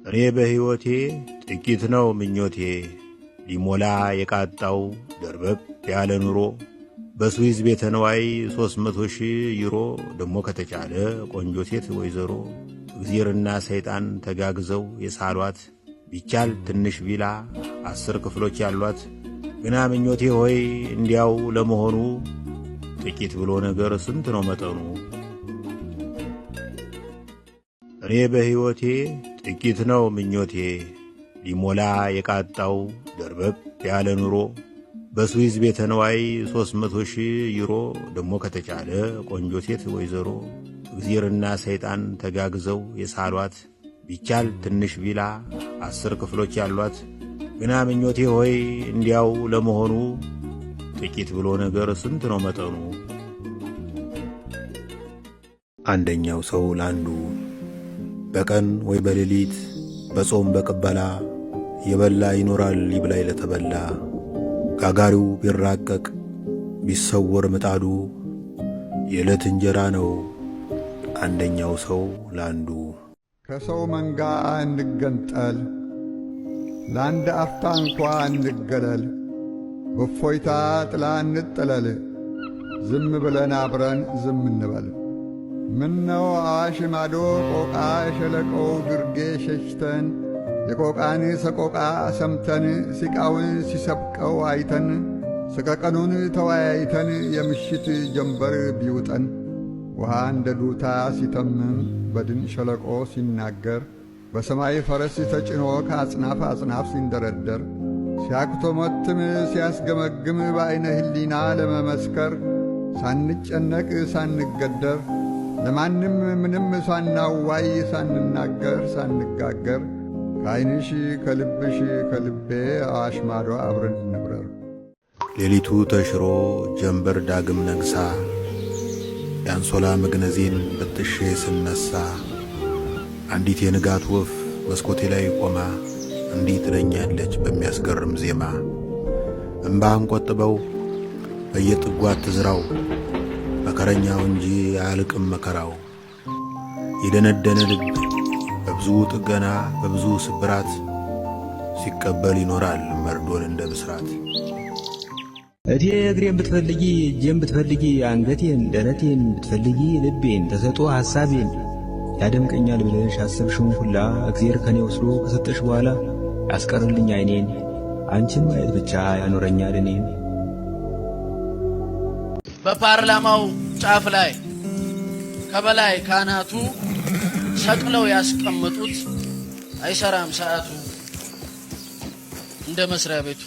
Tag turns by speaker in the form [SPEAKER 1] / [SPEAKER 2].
[SPEAKER 1] እኔ በሕይወቴ ጥቂት ነው ምኞቴ፣ ሊሞላ የቃጣው ደርበብ ያለ ኑሮ፣ በስዊዝ ቤተ ንዋይ 300,000 ዩሮ፣ ደሞ ከተቻለ ቆንጆ ሴት ወይዘሮ፣ እግዜርና ሰይጣን ተጋግዘው የሳሏት፣ ቢቻል ትንሽ ቪላ 10 ክፍሎች ያሏት። ግና ምኞቴ ሆይ እንዲያው ለመሆኑ ጥቂት ብሎ ነገር ስንት ነው መጠኑ? እኔ በሕይወቴ ጥቂት ነው ምኞቴ፣ ሊሞላ የቃጣው ደርበብ ያለ ኑሮ፣ በስዊዝ ቤተ ንዋይ 300,000 ዩሮ፣ ደሞ ከተቻለ ቆንጆ ሴት ወይዘሮ፣ እግዜርና ሰይጣን ተጋግዘው የሳሏት፣ ቢቻል ትንሽ ቪላ 10 ክፍሎች ያሏት። ግና ምኞቴ ሆይ እንዲያው ለመሆኑ ጥቂት ብሎ ነገር ስንት ነው መጠኑ? አንደኛው ሰው ለአንዱ በቀን ወይ በሌሊት በጾም በቅበላ የበላ ይኖራል ይብላኝ ለተበላ። ጋጋሪው ቢራቀቅ ቢሰወር ምጣዱ የዕለት እንጀራ ነው። አንደኛው ሰው ለአንዱ
[SPEAKER 2] ከሰው መንጋ እንገንጠል፣ ለአንድ አፍታ እንኳ እንገለል፣ በእፎይታ ጥላ እንጠለል፣ ዝም ብለን አብረን ዝም እንበል። ምነው አዋሽ ማዶ ቆቃ ሸለቆው ግርጌ ሸሽተን፣ የቆቃን ሰቆቃ ሰምተን፣ ሲቃውን ሲሰብቀው አይተን፣ ሰቀቀኑን ተወያይተን፣ የምሽት ጀንበር ቢውጠን፣ ውሃ እንደ ዱታ ሲተምም በድን ሸለቆ ሲናገር፣ በሰማይ ፈረስ ተጭኖ ከአጽናፍ አጽናፍ ሲንደረደር፣ ሲያኩተመትም ሲያስገመግም በዐይነ ሕሊና ለመመስከር፣ ሳንጨነቅ ሳንገደር፣ ለማንም ምንም ሳናዋይ ሳንናገር ሳንጋገር፣ ከዐይንሽ ከልብሽ ከልቤ አዋሽ ማዶ አብረን እንብረር።
[SPEAKER 1] ሌሊቱ ተሽሮ ጀንበር ዳግም ነግሳ፣ የአንሶላ መግነዜን በጥሼ ስነሳ፣ አንዲት የንጋት ወፍ መስኮቴ ላይ ቆማ እንዲህ ትለኛለች በሚያስገርም ዜማ፦ እምባህን ቆጥበው በየጥጉ አትዝራው፣ መከረኛው እንጂ አያልቅም መከራው። የደነደነ ልብ በብዙ ጥገና በብዙ ስብራት ሲቀበል ይኖራል መርዶን እንደ ብስራት።
[SPEAKER 3] እቴ እግሬን ብትፈልጊ፣ እጄን ብትፈልጊ፣ አንገቴን ደረቴን ብትፈልጊ፣ ልቤን ተሰጦ ሐሳቤን ያደምቀኛል ብለሽ ያሰብሽውን ሁላ እግዜር ከኔ ወስዶ ከሰጠሽ በኋላ ያስቀርልኝ ዓይኔን፣ አንቺን ማየት ብቻ ያኖረኛል እኔን።
[SPEAKER 4] በፓርላማው ጫፍ ላይ ከበላይ ካህናቱ ሰቅለው ያስቀመጡት አይሰራም ሰዓቱ እንደ መስሪያ ቤቱ።